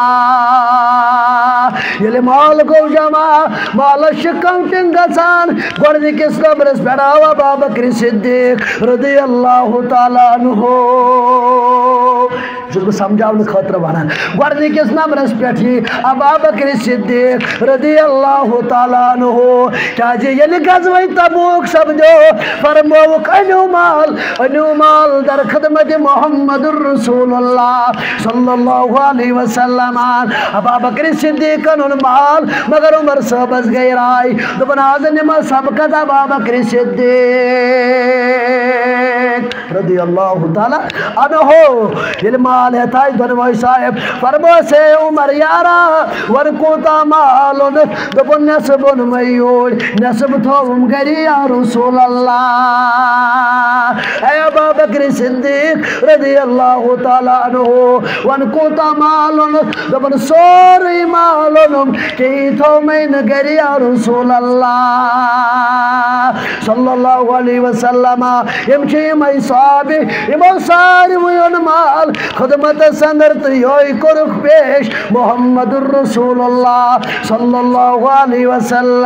ییٚلہِ مال گوٚو جمع، مالس چھِ counting گژھان۔ گۄڈٕنِکِس نمبرس پٮ۪ٹھ آو ابا بکر صدیق رضی اللہ تعالیٰ عنہ۔ چھُس بہٕ سمجھاونہٕ خٲطرٕ ونان۔ گۄڈٕنِکِس نمبرس پٮ۪ٹھ یی ابا بکر صدیق رضی اللہ تعالیٰ عنہ۔ کیازِ ییٚلہِ غزوہ تبوک سپدیو، فرمووُکھ، أنِو مال، أنِو مال در خدمت محمد رسول اللہ صلی اللہ علیہ وسلم۔ ابا بکر صدیقن اوٚن مال، مگر عمر صٲبس گٔے راے، دوٚپُن، از نِمو سبقت ابا بکر صدیق۔ رضی اللہ تعالیٰ عنہ، ییٚلہِ مال ہٮ۪تھ آسہِ دۄنوَے صاحب، فرمٲوس، "ہے عمر یارا، وۄنۍ کوٗتاہ مال اوٚنُتھ؟" دوٚپُن، "نٮ۪صٕف اوٚن مےٚ یوٗرۍ، نٮ۪صٕف تھووُم گرِ یا رسول اللہ۔" اے ابا بکر صدیق رضی اللہ تعالیٰ عنہ، وۄنۍ کوٗتاہ مال اوٚنُتھ؟ دوٚپُن، "سورُے مال اوٚنُم، کِہیٖنۍ تھوٚو مےٚ نہٕ گرِ یا رسول اللہ صلی اللہ علیہ وسلم۔" یِم چھِ یِمَے صحابی، یِمو ساروٕے اوٚن مال خدمتس اندر تہٕ یوٚہَے کوٚرُکھ پیش محمد رسول اللہ صلی اللہ علیہ وسلم۔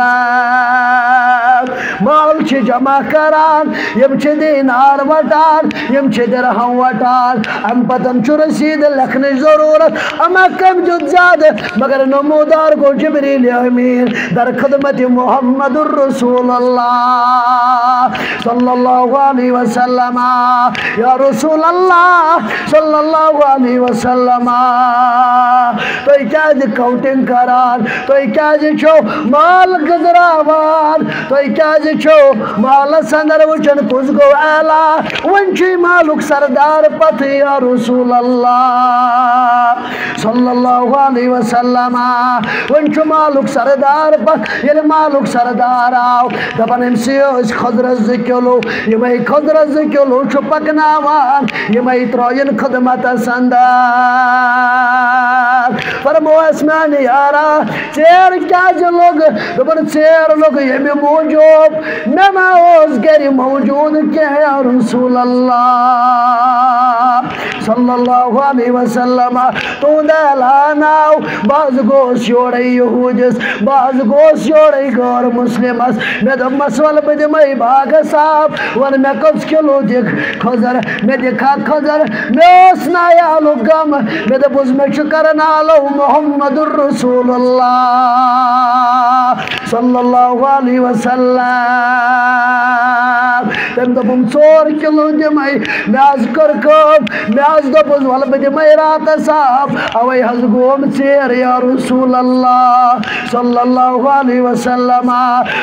مال چھِ جمع کران، یِم چھِ دینار وٹان، یِم چھِ درہم وٹان۔ اَمہِ پتہٕ چھُ رسیٖد لیکھنٕچ ضروٗرت، اما کٔمۍ دیُت زیادٕ؟ مگر نمودار گوٚو جبریل امین در خدمت محمد رسول اللہ صلی اللہ علیہ وسلم۔ یا رسول اللہ صلی اللہ علیہ وسلم، تُہۍ کیازِ کاؤنٹنگ کران؟ تُہۍ کیازِ چھِو مال گٔنزراوان؟ تُہۍ کیازِ چھِو مالس اندر وٕچھان کُس گوٚو اعلیٰ؟ وۄنۍ چھُے مالُک سردار پتہٕ یا رسول اللہ صلی اللہ علیہ وسلم۔ وۄنۍ چھُ مالُک سردار پتہٕ، ییٚلہِ مالُک سردار آو، دپان، أمۍ سٕے ٲسۍ کھٔزرس زٕ کِلوٗ، یِمے کھٔزرس زٕ کِلوٗ چھُ پکناوان، یِمے ترٲیِن خدمتس اندر۔ فرموس، میانہِ یارا، ژیر کیازِ لوٚگ؟ دوٚپُن، ژیر لوٚگ ییٚمہِ موٗجوٗب، مےٚ ما اوس گرِ موجود کینٛہہ یا رسول اللہ صلی اللہ علیہ وسلم۔ تُہُنٛد اعلان آو، بہٕ حظ گوس یورے یہوٗدِس، بہٕ حظ گوس یورے غٲر مسلمس۔ مےٚ دوٚپمس، ولہٕ بہٕ دِمے باغس آب، وَن مےٚ کٔژ کِلوٗ دِکھ کھٔزٕر؟ مےٚ دِکھا کھٔزٕر؟ مےٚ اوس نہٕ عیالُک غم۔ مےٚ دوٚپُس، مےٚ چھُ کران آلو محمد رسول اللہ صلی اللہ علیہ وسلم۔ تٔمۍ دوٚپُن، ژور کِلوٗ دِمَے۔ مےٚ حظ کٔر کٲم، مےٚ حظ دوٚپُس، وَلہٕ بہٕ دِمَے راتَس آب۔ اَوَے حظ گوم ژیر یا رسول اللہ صلی اللہ علیہ وسلم۔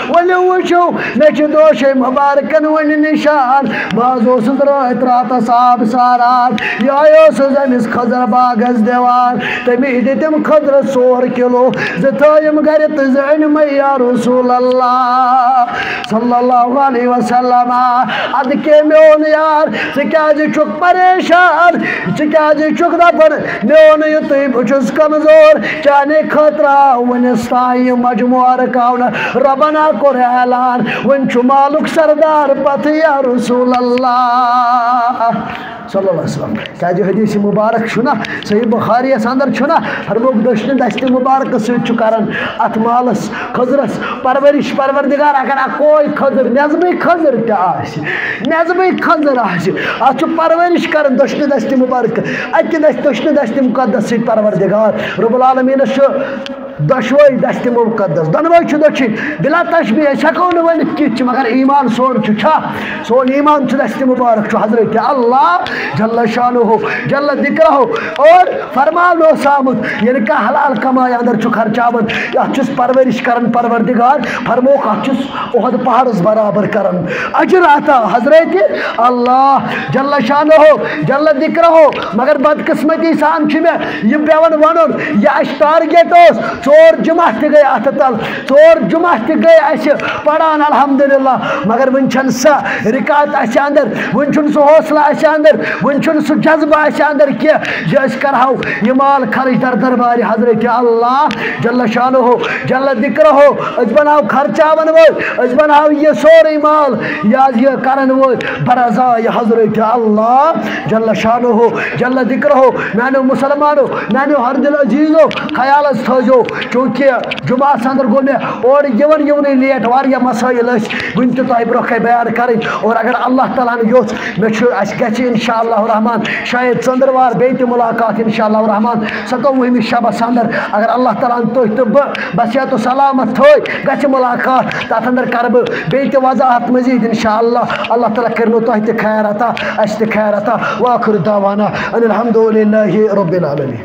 ؤلِو وٕچھِو، مےٚ چھِ دوشے مُبارکَن وۄنۍ نِشان۔ بہٕ حظ اوسُس رٲتۍ راتَس آب ساران، یِہوٚے اوسُس أمِس کھٔزٕر باغَس دِوان۔ تٔمی دِتِم کھٔزرَس ژور کِلوٗ، زٕ تھٲیِم گرِ تہٕ زٕ أنۍ مےٚ یا رسول اللہ صلی اللہ علیہ وسلم۔ اَدٕ کیٛاہ میون یار، ژٕ کیٛازِ چھُکھ پریشان؟ ژٕ کیٛازِ چھُکھ دَپان میون یُتُے بہٕ چھُس کمزور؟ چانہِ خٲطرٕ آو وُنِس تام یہِ مجموعہ رُکاونہٕ۔ ربنا کوٚر اعلان، وۄنۍ چھُ مالُک سردار پتہٕ یا رسول اللہ۔ صلی اللہ علیہ وسلم۔ کیازِ حدیث مبارک چھُنہ، صحیح بخاریَس اندر چھُنہ، فرمووُکھ دٔچھنہِ دستِ مبارکہٕ سۭتۍ چھُ کران اتھ مالس، کھٔزرس پرورش۔ پروردگار، اگر اکوے کھٔزٕر، نٮ۪صبٕے کھٔزٕر تہِ آسہِ، نٮ۪صبٕے کھٔزٕر آسہِ، اتھ چھُ پرورش کران دٔچھنہِ دستِ مبارکہٕ، اکہِ دستِ، دٔچھنہِ دستِ مقدس سۭتۍ پروردگار رب العالمینس چھُ دۄشوے دستِ مقدس، دۄنوے چھِ دٔچھِنۍ، بلا تشبیہ، أسۍ ہٮ۪کو نہٕ ؤنِتھ کِتھ چھِ، مگر ایمان سون چھُ چھا؟ سون ایمان چھُ دستِ مبارک چھُ حضرت اللہ جل شانہ، جل ذکرہ، اور فرمان اوس آمُت، ییٚلہِ کانٛہہ حلال کمایہِ اندر چھُ خرچاوان، یتھ چھُس پرورش کران پروردگار، فرمووُکھ، اتھ چھُس احد پہاڑس برابر کران اجر عطا حضرت اللہ جل شانہ، جل ذکرہ۔ مگر بدقسمتی سان چھُ مےٚ یہِ پٮ۪وان ونُن، یہِ اَسہِ ٹارگیٹ اوس، ژور جمعہ تہِ گٔے اَتھٕ تل، ژور جمعہ تہِ گٔے اَسہِ پران الحمدللہ، مگر وٕنہِ چھَنہٕ سۄ رکعت اَسہِ اندر، وٕنہِ چھُنہٕ سُہ حوصلہٕ اَسہِ اندر، وٕنہِ چھُنہٕ سُہ جذبہٕ اَسہِ اندر کینٛہہ زِ أسۍ کرہو یہِ مال خرٕچ در دربارِ حضرت اللہ جل شانہ، جل ذکرہ۔ أسۍ بناو خرچاون وٲلۍ، أسۍ بناو یہِ سورُے مال، یہِ حظ یہِ کرن وٲلۍ برضایہِ حضرت اللہ جل شانہ، جل ذکرہ۔ میانیو مسلمانو، میانیو ہر دل عزیزو، خیال حظ تھٲیزیو، چونکہ جمعہ اندر گوٚو مےٚ اورٕ یِوان یِونٕے لیٹ، واریاہ مسائل ٲسۍ وٕنہِ تہِ تۄہہِ برونٛہہ کَنہِ بیان کَرٕنۍ۔ اور اگر اللہ تعالیٰ ہن یوٚژھ، مےٚ چھُ، اَسہِ گژھِ انشاء اللہ الرحمن شاید ژٔنٛدٕروار بیٚیہِ تہِ ملاقات انشاء اللہ الرحمن ستووُہمہِ شبس اندر۔ اگر اللہ تعالیٰ ہن تُہۍ تہٕ بہٕ بصحت و سلامت تھٲے، گژھِ ملاقات۔ تَتھ اندر کَرٕ بہٕ بیٚیہِ تہِ وضاحت مزید انشاء اللہ۔ اللہ تعالیٰ کٔرِنو تۄہہِ تہِ خیر عطا، اَسہِ تہِ خیر عطا۔ وآخر دعوانا ان الحمد للہ رب العالمین۔